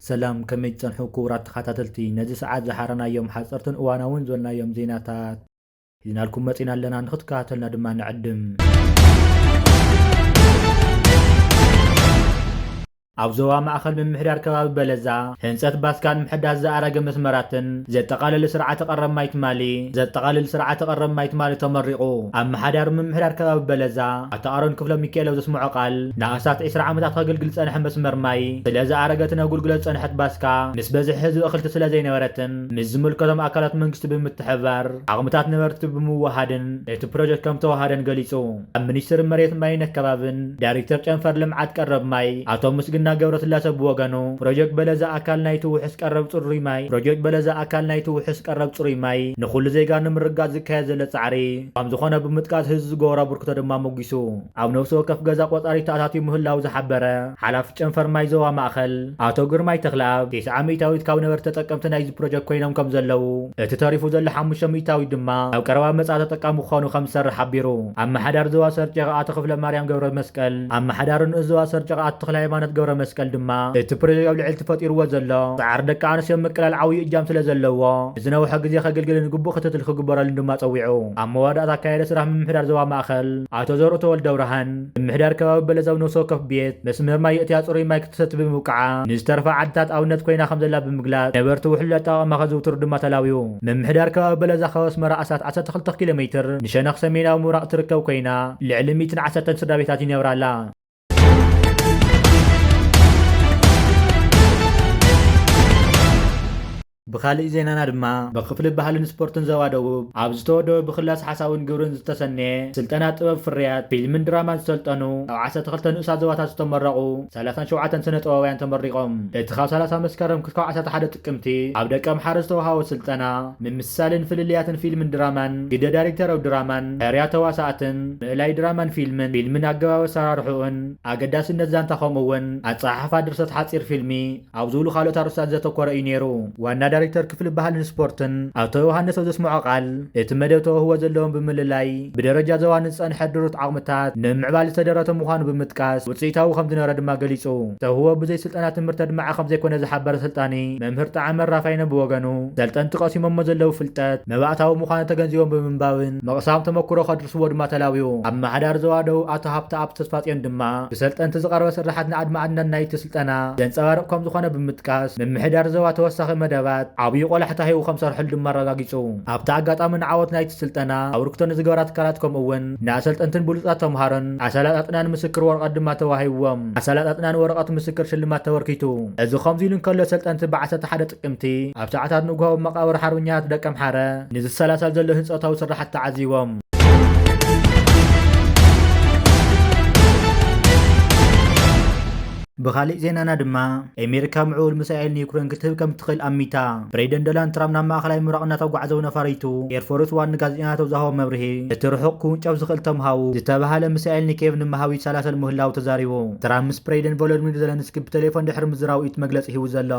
ሰላም፣ ከመይ ትጸንሑ ክቡራት ተኸታተልቲ? ነዚ ሰዓት ዝሓረናዮም ሓጸርትን እዋናውን ዝበልናዮም ዜናታት ሒዝናልኩም መጺና ኣለና፣ ንኽትከታተልና ድማ ንዕድም። ኣብ ዞባ ማእኸል ምምሕዳር ከባቢ በለዛ፣ ህንጸት ባስካን ምሕዳስ ዝኣረገ መስመራትን ዘጠቓልል ስርዓተ ቀረብ ማይ ትማሊ፣ ዘጠቓልል ስርዓተ ቀረብ ማይ ትማሊ ተመሪቑ። ኣመሓዳሪ ምምሕዳር ከባቢ በለዛ፣ ኣቶ ኣሮን ክፍለ ሚካኤል ኣብ ዘስምዖ ቃል፣ ንኣስታት ዕስራ ዓመታት ከገልግል ዝጸንሐ መስመር ማይ ስለ ዝኣረገ፣ እቲ ነጉልግሎ ዝጸንሐት ባስካ ምስ በዝሒ ህዝቢ እኽልቲ ስለ ዘይነበረትን፣ ምስ ዝምልከቶም ኣካላት መንግስቲ ብምትሕብባር፣ ዓቕምታት ነበርቲ ብምውሃድን እቲ ፕሮጀክት ከም ተዋሃደን ገሊጹ። ኣብ ሚኒስትሪ መሬት ማይን ኣከባብን ዳይሬክተር ጨንፈር ልምዓት ቀረብ ማይ ኣቶ ምስግና ገብረስላሰ ብወገኑ፣ ፕሮጀክት በለዛ ኣካል ናይቲ ውሑስ ቀረብ ጽሩይ ማይ፣ ፕሮጀክት በለዛ ኣካል ናይቲ ውሑስ ቀረብ ጽሩይ ማይ ንኹሉ ዜጋ ንምርጋጽ ዝካየድ ዘሎ ጻዕሪ ከም ዝኾነ ብምጥቃስ፣ ህዝቢ ዝገበሮ ኣበርክቶ ድማ ሞጊሱ። ኣብ ነፍሲ ወከፍ ገዛ ቆጻሪ ተኣታትዩ ምህላው ዝሓበረ ሓላፊ ጨንፈር ማይ ዞባ ማእኸል ኣቶ ግርማይ ተኽለኣብ፣ ተስዓ ሚእታዊት ካብ ነበርቲ ተጠቀምቲ ናይዚ ፕሮጀክት ኮይኖም ከም ዘለዉ፣ እቲ ተሪፉ ዘሎ ሓሙሽተ ሚእታዊት ድማ ኣብ ቀረባ መጻኢ ተጠቃሚ ክኾኑ ከም ዝሰርሕ ሓቢሩ። ኣመሓዳሪ ዞባ ሰርጨ ኣቶ ክፍለ ማርያም ገብረ መስቀል፣ ኣመሓዳሪ ንኡስ ዞባ ሰርጨ ኣቶ ተኽለ ሃይማኖት ገብረ መስቀል ድማ፣ እቲ ፕሮጀክት ኣብ ልዕሊ እቲ ፈጢርዎ ዘሎ ጻዕሪ ደቂ ኣንስትዮ ምቅላል ዓብዪ እጃም ስለ ዘለዎ፣ ንዝነውሐ ግዜ ከገልግልን ግቡእ ክትትል ክግበረሉን ድማ ጸዊዑ። ኣብ መወዳእታ ኣካያዲ ስራሕ ምምሕዳር ዞባ ማእኸል ኣቶ ዘርኡ ተወልደ ብርሃን፣ ምምሕዳር ከባቢ በለዛዊ ነፍሲ ወከፍ ቤት መስመር ማይ የእትያ ጽሩይ ማይ ክትሰቲ ብምብቃዓ፣ ንዝተርፋ ዓድታት ኣብነት ኮይና ከም ዘላ ብምግላጽ፣ ነበርቲ ውሕሉል ኣጠቓቕማ ከዘውትሩ ድማ ተላብዩ። ምምሕዳር ከባቢ በለዛ ካብ ኣስመራ ኣስታት ዓሰርተ ክልተ ኪሎ ሜትር ንሸነኽ ሰሜናዊ ምብራቕ ትርከብ ኮይና፣ ልዕሊ ሚእትን ዓሰርተን ስድራ ቤታት ይነብራ ኣላ። ብኻልእ ዜናና ድማ፣ ብክፍሊ ባህልን ስፖርትን ዞባ ደቡብ ኣብ ዝተወደበ ብክላስ ሓሳብን ግብርን ዝተሰነየ ስልጠና ጥበብ ፍርያት ፊልምን ድራማን ዝሰልጠኑ ኣብ ዓሰርተ ክልተ ንኡሳት ዞባታት ዝተመረቑ ሰላሳን ሸውዓተን ስነ ጥበባውያን ተመሪቖም። እቲ ካብ ሰላሳ መስከረም ክሳብ ዓሰርተ ሓደ ጥቅምቲ ኣብ ደቀምሓረ ዝተወሃበ ስልጠና፣ ምምስሳልን ፍልልያትን ፊልምን ድራማን፣ ግደ ዳይሬክተራዊ ድራማን፣ ሕርያ ተዋሳእትን፣ ምእላይ ድራማን ፊልምን፣ ፊልምን ኣገባብ ኣሰራርሕኡን፣ ኣገዳስነት ዛንታ፣ ከምኡ እውን ኣጸሓሕፋ ድርሰት ሓጺር ፊልሚ፣ ኣብ ዝብሉ ካልኦት ኣርእስታት ዘተኮረ እዩ ነይሩ። ዋና ዳይሬክተር ክፍሊ ባህልን ስፖርትን ኣቶ ዮሃንስ ኣብ ዘስምዖ ቃል፣ እቲ መደብ ተውህቦ ዘለዎም ብምልላይ፣ ብደረጃ ዞባ ንዝጸንሐ ድሩት ዓቕምታት ንምምዕባል ዝተደረተ ምዃኑ ብምጥቃስ፣ ውጽኢታዊ ከም ዝነበረ ድማ ገሊጹ። ተውህቦ ብዘይ ስልጠና ትምህርቲ ኣድማዒ ከም ዘይኮነ ዝሓበረ ሰልጣኒ መምህር ጣዕመ ራፋይነ ብወገኑ፣ ሰልጠንቲ ቀሲሞሞ ዘለዉ ፍልጠት መባእታዊ ምዃኑ ተገንዚቦም ብምንባብን ምቕሳም ተመኩሮ ከድርስዎ ድማ ተላብዩ። ኣመሓዳሪ ዞባ ደቡብ ኣቶ ሃብተኣብ ተስፋጽዮን ድማ፣ ብሰልጠንቲ ዝቐረበ ስርሓት ንኣድማዕነት ናይቲ ስልጠና ዘንጸባርቕ ከም ዝኾነ ብምጥቃስ፣ ምምሕዳር ዞባ ተወሳኺ መደባት ዓብዪ ቆላሕታ ሂቡ ከም ዝሰርሐሉ ድማ ኣረጋጊጹ። ኣብቲ ኣጋጣሚ ንዓወት ናይቲ ስልጠና ኣበርክቶ ንዝገበራ ትካላት፣ ከምኡ እውን ንኣሰልጠንትን ብሉጻት ተምሃሮን ኣሰላጣጥናን ምስክር ወረቐት ድማ ተዋሂብዎም። ኣሰላጣጥናን ወረቐት ምስክር ሽልማት ተበርኪቱ። እዚ ከምዚ ኢሉ እንከሎ፣ ሰልጠንቲ ብዓሰርተ ሓደ ጥቅምቲ ኣብ ሰዓታት ንግሆ ኣብ መቓብር ሓርበኛታት ደቀምሓረ ንዝሰላሰል ዘሎ ህንጸታዊ ስራሓት ተዓዚቦም። ብኻሊእ ዜናና ድማ፣ ኣሜሪካ ምዕቡል ሚሳኤል ንዩክሬን ክትህብ ከም ትኽእል ኣሚታ። ፕሬዚደንት ዶናልድ ትራምፕ ናብ ማእኸላይ ምብራቕ እናተጓዕዘው ነፋሪቱ ኤርፎርስ ዋን ንጋዜጠኛታት ኣብ ዝሃቦ መብርሂ፣ እቲ ርሑቕ ክውንጨፍ ዝኽእል ቶምሃውክ ዝተባህለ ሚሳኤል ንኪየቭ ንምሃብ ይሰላሰል ምህላው ተዛሪቡ። ትራምፕ ምስ ፕሬዚደንት ቮሎዲሚር ዘለንስኪ ብቴሌፎን ድሕሪ ምዝራቡ እዩ እቲ መግለጺ ሂቡ ዘሎ።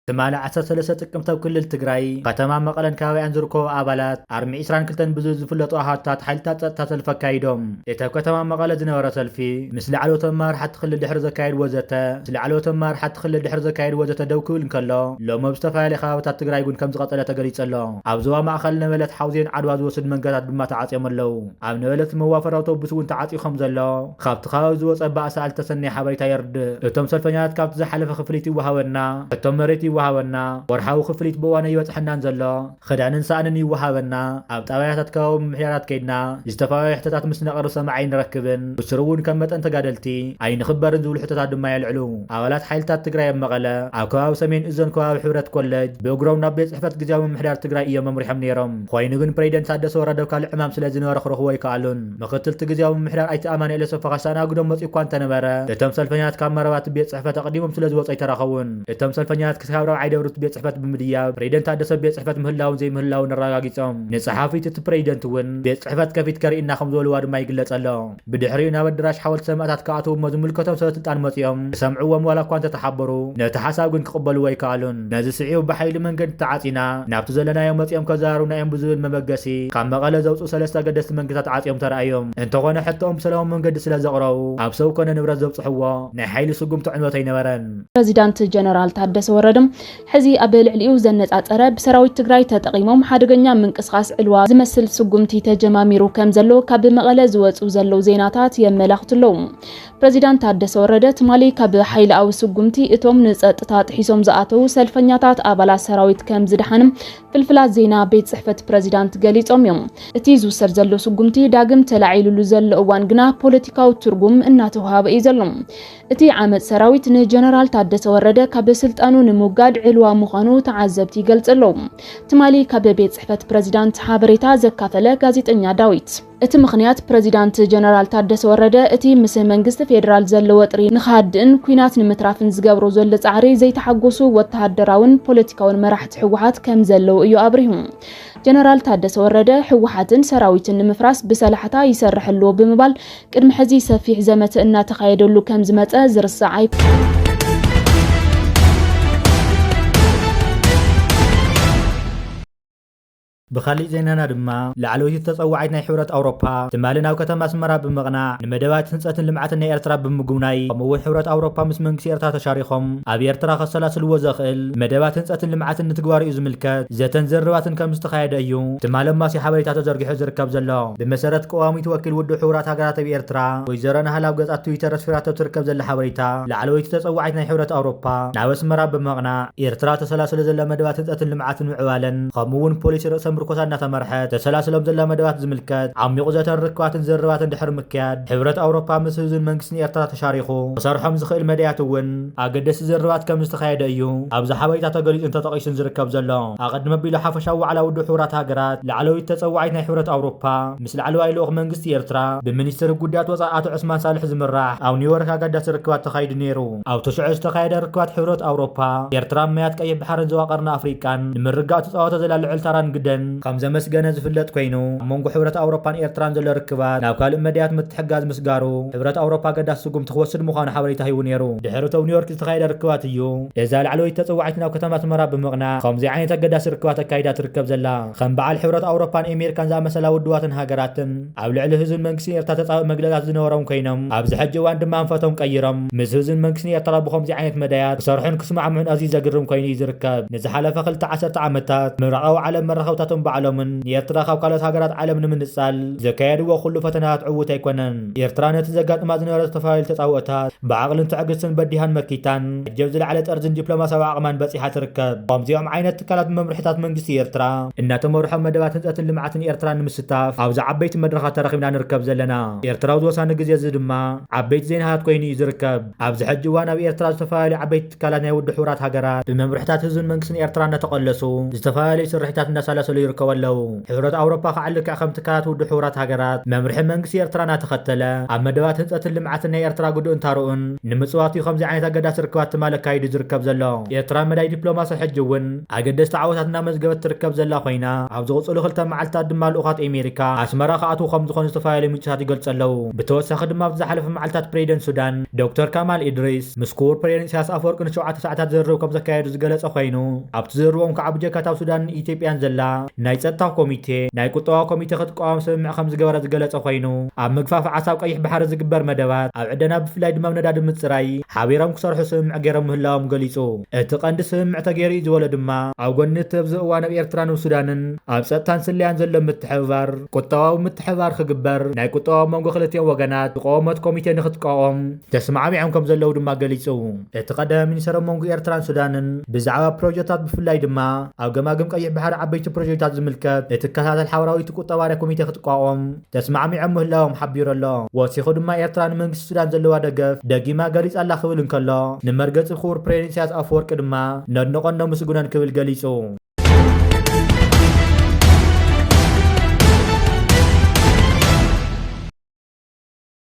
ትማሊ ዓሰርተ ሰለስተ ጥቅምቲ ኣብ ክልል ትግራይ ከተማ መቐለን ከባቢኣን ዝርከቡ ኣባላት ኣርሚ ዕስራን ክልተን ብዝብል ዝፍለጡ ኣሃዱታት ሓይልታት ጸጥታ ሰልፊ ኣካይዶም። እቲ ኣብ ከተማ መቐለ ዝነበረ ሰልፊ ምስ ላዕለዎት ኣመራርሓ እቲ ክልል ድሕሪ ዘካየድዎ ዘተ፣ ምስ ላዕለዎት ኣመራርሓ እቲ ክልል ድሕሪ ዘካየድዎ ዘተ ደው ክብል እንከሎ፣ ሎም ኣብ ዝተፈላለዩ ከባብታት ትግራይ እውን ከም ዝቐጸለ ተገሊጹ ኣሎ። ኣብ ዞባ ማእኸል ነበለት ሓውዜን ዓድዋ ዝወስድ መንገድታት ድማ ተዓጽዮም ኣለዉ። ኣብ ነበለት መዋፈር ኣውቶቡስ እውን ተዓጽዩ ከም ዘሎ ካብቲ ከባቢ ዝወጸ ባእሲ ዝተሰነየ ሓበሬታ የርድእ። እቶም ሰልፈኛታት ካብቲ ዝሓለፈ ክፍሊት ይወሃበና፣ ሕቶ መሬት ይወሃበና፣ ወርሓዊ ክፍሊት ብእዋኑ ኣይበጽሐናን ዘሎ፣ ክዳንን ሳእንን ይወሃበና፣ ኣብ ጣብያታት ከባቢ ምምሕዳራት ከይድና ዝተፈላለዩ ሕቶታት ምስ ነቕርብ ሰማዒ ኣይንረክብን፣ ብስሩ እውን ከም መጠን ተጋደልቲ ኣይንኽበርን ዝብሉ ሕቶታት ድማ የልዕሉ። ኣባላት ሓይልታት ትግራይ ኣብ መቐለ፣ ኣብ ከባቢ ሰሜን እዞን ከባቢ ሕብረት ኮለጅ ብእግሮም ናብ ቤት ጽሕፈት ግዝያዊ ምምሕዳር ትግራይ እዮም ኣምሪሖም ነይሮም። ኮይኑ ግን ፕሬዚደንት ታደሰ ወረደ ኣብ ካልእ ዕማም ስለ ዝነበረ ክረኽቦ ኣይከኣሉን። ምክትል እቲ ግዝያዊ ምምሕዳር ኣይተ ኣማኑኤል ኣሰፋ ከስተኣናግዶም መጺኡ እኳ እንተነበረ፣ እቶም ሰልፈኛታት ካብ መረባ እቲ ቤት ጽሕፈት ኣቕዲሞም ስለ ዝወጹ ኣይተራኸቡን። እቶም ሰልፈኛታት ክሳብ ራብዓይ ደብሪ እቲ ቤት ጽሕፈት ብምድያብ ፕሬዚደንት ታደሰ ቤት ጽሕፈት ምህላውን ዘይምህላውን ኣረጋጊጾም። ንጸሓፊት እቲ ፕሬዚደንት እውን ቤት ጽሕፈት ከፊት ከርእና ከም ዝበልዋ ድማ ይግለጽ ኣሎ። ብድሕሪኡ ናብ ኣደራሽ ሓወልቲ ሰማእታት ክኣትዉ እሞ ዝምልከቶም ሰበ ስልጣን መጺኦም ክሰምዕዎም ዋላ እኳ እንተተሓበሩ፣ ነቲ ሓሳብ ግን ክቕበልዎ ኣይከኣሉን። ነዚ ስዒቡ ብሓይሊ መንገዲ ተዓጺና፣ ናብቲ ዘለናዮ መጺኦም ከዘራርቡና እዮም ብዝብል መበገሲ ካብ መቐለ ዘውፅኡ ሰለስተ ኣገደስቲ መንገድታት ተዓጽዮም ተራእዮም። እንተኾነ ሕቶኦም ብሰላማዊ መንገዲ ስለ ዘቕረቡ፣ ኣብ ሰብ ኮነ ንብረት ዘብፅሕዎ ናይ ሓይሊ ስጉምቲ ዕንወት ኣይነበረን። ፕሬዚዳንት ጀነራል ታደሰ ወረደ ሕዚ ኣብ ልዕሊኡ ዘነጻጸረ ብሰራዊት ትግራይ ተጠቒሞም ሓደገኛ ምንቅስቓስ ዕልዋ ዝመስል ስጉምቲ ተጀማሚሩ ከም ዘሎ ካብ መቐለ ዝወጹ ዘለዉ ዜናታት የመላኽቱ ኣለዉ። ፕሬዚዳንት ታደሰ ወረደ ትማሊ ካብ ሓይልኣዊ ስጉምቲ እቶም ንጸጥታ ጥሒሶም ዝኣተዉ ሰልፈኛታት ኣባላት ሰራዊት ከም ዝደሓኑ ፍልፍላት ዜና ቤት ጽሕፈት ፕሬዚዳንት ገሊጾም እዮም። እቲ ዝውሰድ ዘሎ ስጉምቲ ዳግም ተላዒሉሉ ዘሎ እዋን ግና ፖለቲካዊ ትርጉም እናተውሃበ እዩ ዘሎ። እቲ ዓመጽ ሰራዊት ንጀነራል ታደሰ ወረደ ካብ ስልጣኑ ንምውጋድ ዕልዋ ምዃኑ ተዓዘብቲ ይገልጽ ኣለዉ። ትማሊ ካብ ቤት ጽሕፈት ፕሬዚዳንት ሓበሬታ ዘካፈለ ጋዜጠኛ ዳዊት፣ እቲ ምኽንያት ፕሬዚዳንት ጀነራል ታደሰ ወረደ እቲ ምስ መንግስቲ ፌዴራል ዘሎ ወጥሪ ንኽሃድእን ኲናት ንምትራፍን ዝገብሮ ዘሎ ጻዕሪ ዘይተሓጎሱ ወተሃደራውን ፖለቲካውን መራሕቲ ህወሓት ከም ዘለዉ እዩ ኣብሪሁ። ጀነራል ታደሰ ወረደ ህወሓትን ሰራዊትን ንምፍራስ ብሰላሕታ ይሰርሕ ኣሎ ብምባል ቅድሚ ሕዚ ሰፊሕ ዘመተ እናተኻየደሉ ከም ዝመጸ ዝርሳዕ ኣይኮነን። ብኻሊእ ዜናና ድማ ላዕለወይቲ ተጸዋዒት ናይ ሕብረት ኣውሮፓ ትማሊ ናብ ከተማ ኣስመራ ብምቕናዕ ንመደባት ህንጸትን ልምዓትን ናይ ኤርትራ ብምጉብናይ ከምኡ እውን ሕብረት ኣውሮፓ ምስ መንግስቲ ኤርትራ ተሻሪኾም ኣብ ኤርትራ ከሰላስልዎ ዘኽእል መደባት ህንጸትን ልምዓትን ንትግባር እዩ ዝምልከት ዘተን ዘርባትን ከም ዝተኻየደ እዩ ትማሊ ኣማስያ ሓበሬታ ተዘርጊሑ ዝርከብ ዘሎ። ብመሰረት ቀዋሚት ወኪል ውድብ ሕቡራት ሃገራት ኣብ ኤርትራ ወይዘሮ ናህላ ኣብ ገጻ ትዊተር ኣስፊራቶ ትርከብ ዘላ ሓበሬታ፣ ላዕለወይቲ ተጸዋዒት ናይ ሕብረት ኣውሮፓ ናብ ኣስመራ ብምቕናዕ ኤርትራ ተሰላስሎ ዘላ መደባት ህንጸትን ልምዓትን ምዕባለን ከምኡ እውን ፖሊሲ ርእሰ ምርኮሳ እናተመርሐት ተሰላስሎም ዘላ መደባት ዝምልከት ዓሚቑ ዘተን ርክባትን ዘርባትን ድሕሪ ምክያድ፣ ሕብረት ኣውሮፓ ምስ ህዝብን መንግስትን ኤርትራ ተሻሪኹ ክሰርሖም ዝኽእል መዳያት እውን ኣገደስቲ ዘርባት ከም ዝተኻየደ እዩ ኣብዚ ሓበሬታ ተገሊጹን ተጠቒሱን ዝርከብ ዘሎ። ኣቐድም ኣቢሉ ሓፈሻዊ ዋዕላ ውድብ ሕቡራት ሃገራት ላዕለወይቲ ተጸዋዒት ናይ ሕብረት ኣውሮፓ ምስ ላዕለዋይ ልኡኽ መንግስቲ ኤርትራ ብሚኒስትር ጉዳያት ወጻኢ ኣቶ ዑስማን ሳልሕ ዝምራሕ ኣብ ኒውዮርክ ኣገዳሲ ርክባት ተኻይዱ ነይሩ። ኣብቲ ሽዑ ዝተኻየደ ርክባት ሕብረት ኣውሮፓ ኤርትራ ኣብ ማያት ቀይሕ ባሕርን ዞባ ቀርኒ ኣፍሪቃን ንምርግጋእ ትጻወቶ ዘላ ልዕል ተራን ግደን ከም ዘመስገነ ዝፍለጥ ኮይኑ፣ ኣብ መንጎ ሕብረት ኣውሮፓን ኤርትራን ዘሎ ርክባት ናብ ካልእ መዳያት ምትሕጋዝ ምስጋሩ፣ ሕብረት ኣውሮፓ ኣገዳሲ ስጉምቲ ክወስድ ምዃኑ ሓበሬታ ሂቡ ነይሩ። ድሕሪ እቲ ኣብ ኒውዮርክ ዝተኻየደ ርክባት እዩ እዛ ላዕለወይቲ ተጸዋዒት ናብ ከተማ ኣስመራ ብምቕናዕ ከምዚ ዓይነት ኣገዳሲ ርክባት ኣካይዳ ትርከብ ዘላ። ከም በዓል ሕብረት ኣውሮፓን ኣሜሪካን ዝኣመሰላ ውድባትን ሃገራትን ኣብ ልዕሊ ህዝብን መንግስትን ኤርትራ ተጻብእ መግለጽታት ዝነበሮም ኮይኖም፣ ኣብዚ ሕጂ እዋን ድማ ኣንፈቶም ቀይሮም ምስ ህዝብን መንግስትን ኤርትራ ብኸምዚ ዓይነት መዳያት ክሰርሑን ክስማዕምዑን ኣዝዩ ዘግርም ኮይኑ እዩ ዝርከብ። ንዝሓለፈ ክልተ ዓሰርተ ዓመታት ምብራቓዊ ዓለም መራኸብታቶም ባዕሎምን ንኤርትራ ካብ ካልኦት ሃገራት ዓለም ንምንጻል ዘካየድዎ ኩሉ ፈተናታት ዕዉት ኣይኮነን። ኤርትራ ነቲ ዘጋጥማ ዝነበረ ዝተፈላለዩ ተጻብኦታት ብዓቕልን ትዕግስትን በዲሃን መኪታን፣ ሕጂ ኣብ ዝለዓለ ጠርዝን ዲፕሎማስያዊ ዓቕማን በጺሓ ትርከብ። ከምዚኦም ዓይነት ትካላት መምርሕታት መንግስቲ ኤርትራ እናተመርሖ መደባት ህንጸትን ልምዓትን ኤርትራ ንምስታፍ ኣብዚ ዓበይቲ መድረኻት ተረኺብና ንርከብ ዘለና። ኤርትራ ኣብዚ ወሳኒ ግዜ እዚ ድማ ዓበይቲ ዜናታት ኮይኑ እዩ ዝርከብ። ኣብዚ ሕጂ እዋን ኣብ ኤርትራ ዝተፈላለዩ ዓበይቲ ትካላት ናይ ውድብ ሕቡራት ሃገራት ብመምርሕታት ህዝብን መንግስትን ኤርትራ እናተቐለሱ ዝተፈላለዩ ስርሒታት እናሳለሰሉ ይርከቡ ኣለዉ። ሕብረት ኣውሮፓ ከዓ ልክዕ ከም ትካላት ውድብ ሕቡራት ሃገራት መምርሒ መንግስቲ ኤርትራ እናተኸተለ ኣብ መደባት ህንጸትን ልምዓትን ናይ ኤርትራ ግዱእን ታርኡን ንምጽዋት እዩ ከምዚ ዓይነት ኣገዳሲ ርክባት ትማሊ ኣካይዱ ዝርከብ ዘሎ። ኤርትራ መዳይ ዲፕሎማሲ ሕጂ እውን ኣገደስቲ ዓወታት እናመዝገበት ትርከብ ዘላ ኮይና፣ ኣብ ዝቕጽሉ ክልተ መዓልትታት ድማ ልኡኻት ኣሜሪካ ኣስመራ ክኣትዉ ከም ዝኾኑ ዝተፈላለዩ ምንጭታት ይገልጹ ኣለዉ። ብተወሳኺ ድማ ኣብዚ ዝሓለፈ መዓልትታት ፕሬዚደንት ሱዳን ዶክተር ካማል ኢድሪስ ምስ ክቡር ፕሬዚደንት ኢሳያስ ኣፈወርቂ ንሸውዓተ ሰዓታት ዝርርብ ከም ዘካየዱ ዝገለጸ ኮይኑ፣ ኣብቲ ዝርርቦም ከዓ ብጀካ እታ ኣብ ሱዳንን ኢትዮጵያን ዘላ ናይ ጸጥታ ኮሚቴ፣ ናይ ቁጠባዊ ኮሚቴ ክትቃወም ስምምዕ ከም ዝገበረ ዝገለጸ ኮይኑ፣ ኣብ ምግፋፍ ዓሳ ኣብ ቀይሕ ባሕሪ ዝግበር መደባት ኣብ ዕደና ብፍላይ ድማ ኣብ ነዳዲ ምጽራይ ሓቢሮም ክሰርሑ ስምምዕ ገይሮም ምህላዎም ገሊጹ። እቲ ቀንዲ ስምምዕ ተገይሩ እዩ ዝበሎ ድማ ኣብ ጎኒ እቲ ኣብዚ እዋን ኣብ ኤርትራን ኣብ ሱዳንን ኣብ ጸጥታን ስለያን ዘሎ ምትሕብባር ቁጠባዊ ምትሕብባር ክግበር ናይ ቁጠባዊ መንጎ ክልቲኦም ወገናት ዝቆመት ኮሚቴ ንክትቃወም ተስማዕሚዖም ከም ዘለዉ ድማ ገሊጹ። እቲ ቀዳማይ ሚኒስተር ኣብ መንጎ ኤርትራን ሱዳንን ብዛዕባ ፕሮጀክታት ብፍላይ ድማ ኣብ ገማግም ቀይሕ ባሕሪ ዓበይቲ ፕሮጀክታት ዝምልከት እትከታተል ሓበራዊት ቁጠባ ናይ ኮሚቴ ክትቋቋም ተስማዕሚዖም ምህላዎም ሓቢሩ ኣሎ። ወሲኹ ድማ ኤርትራ ንመንግስቲ ሱዳን ዘለዋ ደገፍ ደጊማ ገሊጻ ኣላ ክብል እንከሎ፣ ንመርገጺ ክቡር ፕሬዚደንት ኢሳያስ ኣፈወርቂ ድማ ነድንቖን ነመስግኖን ክብል ገሊጹ።